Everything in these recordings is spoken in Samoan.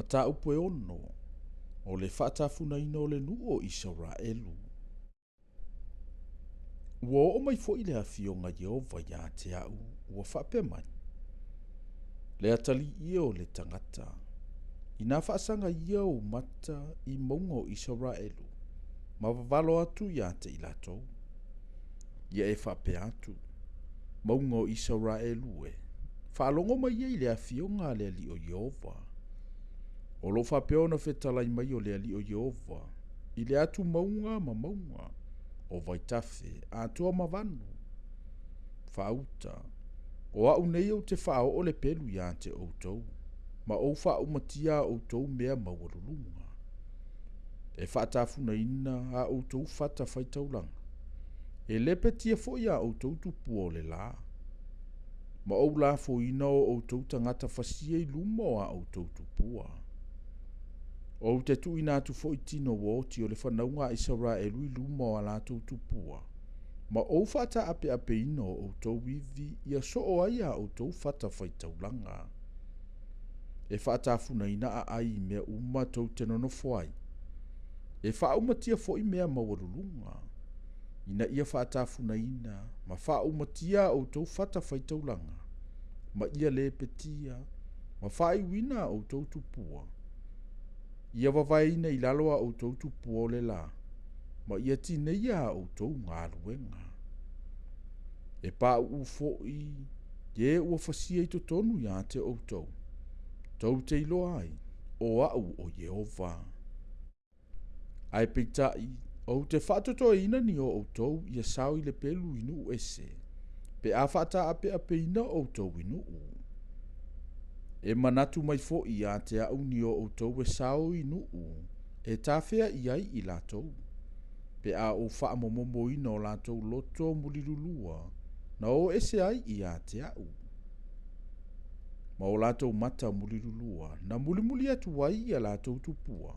Mataupu e 6, o le faatafunaina o le nuu o Isaraelu. Ua oo mai foi le afioga Ieova ia te au, ua faapea mai, Le atalii e o le tagata, inā faasaga ia ou mata i mauga o Isaraelu, ma vavalo atu ia te i latou. Ia e faapea atu, Mauga o Isaraelu e, faalogo mai ia i le afioga a le Alii o Ieova. O lo o faapea ona fetalai mai o le Alii o Ieova i le atu mauga ma mauga, o vaitafe, atoa ma vanu, faauta, o au nei ou te faaoo le pelu ia te outou, ma ou faaumatia a outou mea maualuluga. E faatafunaina a outou fata faitaulaga, e lepetia foi a outou tupua o le la, ma ou lafoina o outou tagata fasia i luma o a outou tupua. Ou te tuuina atu foi tino ua oti o le fanauga a Isaraelu i luma o a latou tupua, ma ou faataapeapeina o outou ivi ia soo ai a outou fata faitaulaga. E faatafunaina aai i mea uma tou te nonofo ai, e faaumatia foi mea maualuluga, ina ia faatafunaina ma faaumatia a outou fata faitaulaga, ma ia lepetia ma faaiuina a outou tupua, ia vavaeina i lalo a outou tupua o le la, ma ia tineia a outou galuega. E pauu foi e ua fasia i totonu ia te outou, tou te iloa ai, o au o Ieova. Ae peitai, ou te faatotoeina ni o outou ia sao i le pelu i nuu ese, pe a faataapeapeina outou i nuu. E manatu mai foi ia te au ni o outou e sao i nuu e tafea i ai i latou, pe a ou faamomomoina o latou loto mulilulua na o ese ai ia te au, ma o latou mata mulilulua na mulimuli atu ai ia latou tupua.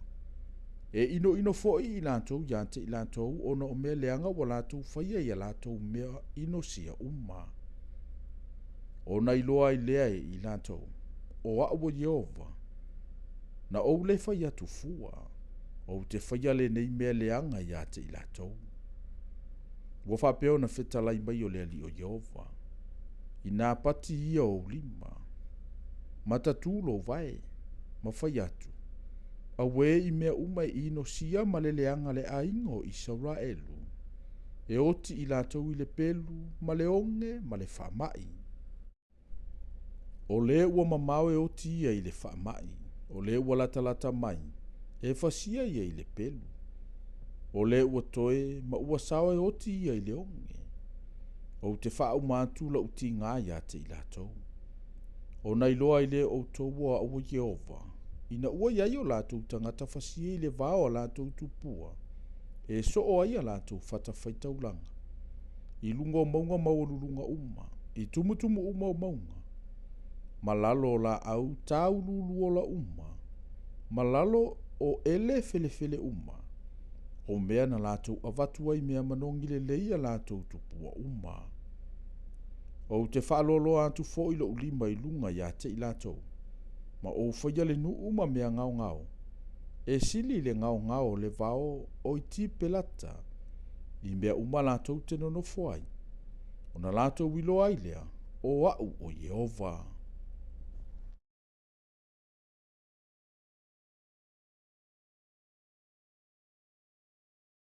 E inoino foi i latou ia te i latou ona o mea leaga ua latou faia ia latou mea inosia uma. Ona iloa ai lea e i latou, o au o Ieova, na ou le fai atu fua, ou te faia lenei mea leaga ia te i latou. Ua faapea ona fetalai mai o le Alii o Ieova, inā pati ia ou lima, matatū lou vae, ma fai atu, Auē i mea uma e inosia ma le leaga le aiga o Isaraelu, e oti i latou i le pelu ma le oge ma le faamai. O le ua mamao e oti ia i le faamai, o le ua latalata mai, e fasia ia i le pelu. O le ua toe ma ua sao e oti ia i le oge. Ou te faauma atu lou tiga ia te i latou. Ona iloa ai lea outou o au o Ieova, ina ua i ai o latou tagata fasia i le va o a latou tupua, e soo ai a latou fatafaitaulaga, i luga o mauga maualuluga uma, i tumutumu uma o mauga, ma lalo o laau tauluuluola uma, ma lalo o ele felefele uma, o mea na latou avatu ai mea manogi lelei a latou tupua uma. Ou te faaloaloa atu foi lou lima i luga ia te i latou, ma ou faia le nuu ma mea gaogao, e sili le gaogao o le vao o Itipelata, i mea uma latou te nonofo ai, ona latou iloa ai lea, o au o Ieova.